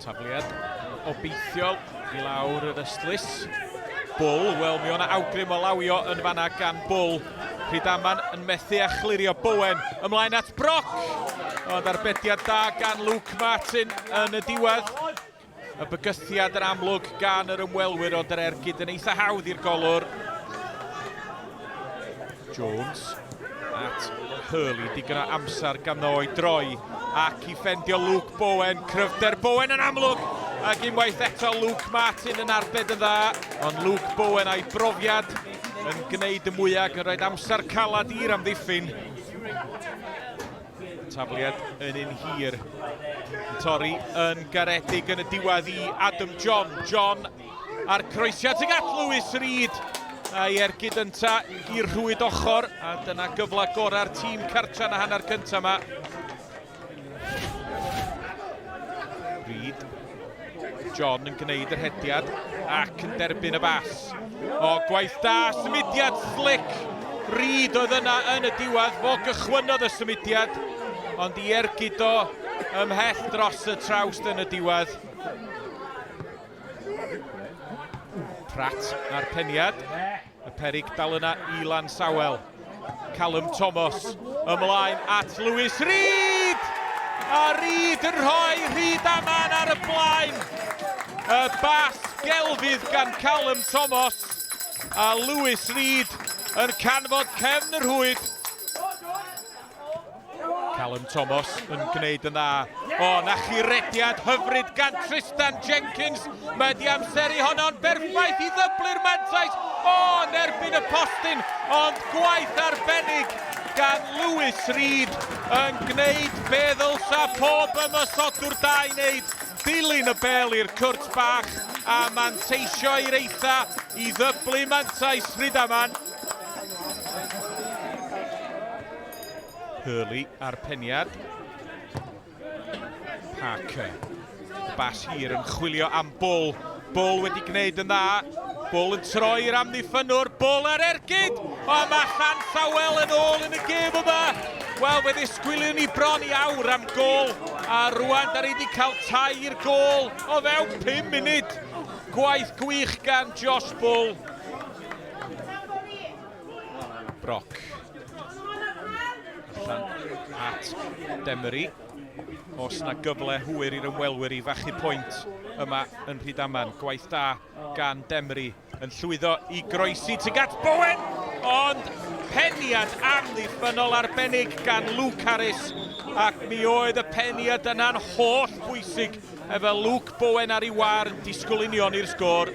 Tafliad obeithiol i lawr yr ystlys. Bull, wel mi o'na awgrym o lawio yn fanna gan Bull. Rhydaman yn methu a chlirio Bowen ymlaen at Brock. Ond arbediad da gan Luke Martin yn y diwedd. Y bygythiad yn amlwg gan yr ymwelwyr ond yr ergyd yn eitha hawdd i'r golwr. Jones at Hurley, digon o amser ganddo o'i droi ac i ffendio Luke Bowen, cryfder Bowen yn amlwg ac unwaith eto Luke Martin yn arbed yn dda, ond Luke Bowen a'i brofiad yn gwneud y mwyaf ac yn rhoi amser calad i'r amddiffyn. Tafliad yn un hir. Yn torri yn garedig yn y diwedd i Adam John. John a'r croesiad tuag at Lewis Reid. A'i ergyd ynta i'r rhwyd ochr. A dyna gyfle gorau'r tîm cartra yn y hanner cyntaf yma. Reid. John yn gwneud yr hediad ac yn derbyn y bas. O, gwaith da, symudiad slick. Reid oedd yna yn y diwedd, fo gychwynnodd y symudiad, ond i ergyd o ymhell dros y trawst yn y diwedd. Pratt a'r peniad. Y perig dal yna i Lansawel. Callum Thomas ymlaen at Lewis Reid! A Reid yn rhoi Rhydaman ar y blaen. Y bas gelfydd gan Callum Thomas a Lewis Reid yn canfod cefn y rhwyd. Callum Thomas yn gwneud yn dda. O, na chi rediad hyfryd gan Tristan Jenkins. Mae di amseru honno'n berffaith i ddyblu'r mantais. O, yn erbyn y postyn, ond gwaith arbennig gan Lewis Reid yn gwneud be ddylsa pob ymosodwr da i wneud. Dilyn y bel i'r cwrt bach a manteisio i'r eitha i ddyblu mantais Rhydaman. Hurley a'r peniad. Parker. Y bas hir yn chwilio am Bull. Bull wedi gwneud yn dda. Bull yn troi i'r amddiffynnwr. Bull ar ergyd! O, mae Llansawel yn ôl yn y gêm yma. Wel, fe ddisgwyliwn ni bron i awr am gol. A rwan, da ni wedi cael tair gol o fewn 5 munud. Gwaith gwych gan Josh Bull. Brock. Allan at Demery. Os na gyfle hwyr i'r ymwelwyr i fachu pwynt yma yn Rhydaman. Gwaith da gan Demery yn llwyddo i groesi tuag at Bowen, ond peniad amddiffynnol arbennig gan Luke Harris, ac mi oedd y peniad yna'n holl bwysig efo Luke Bowen ar ei war yn disgwyl union i'r sgôr.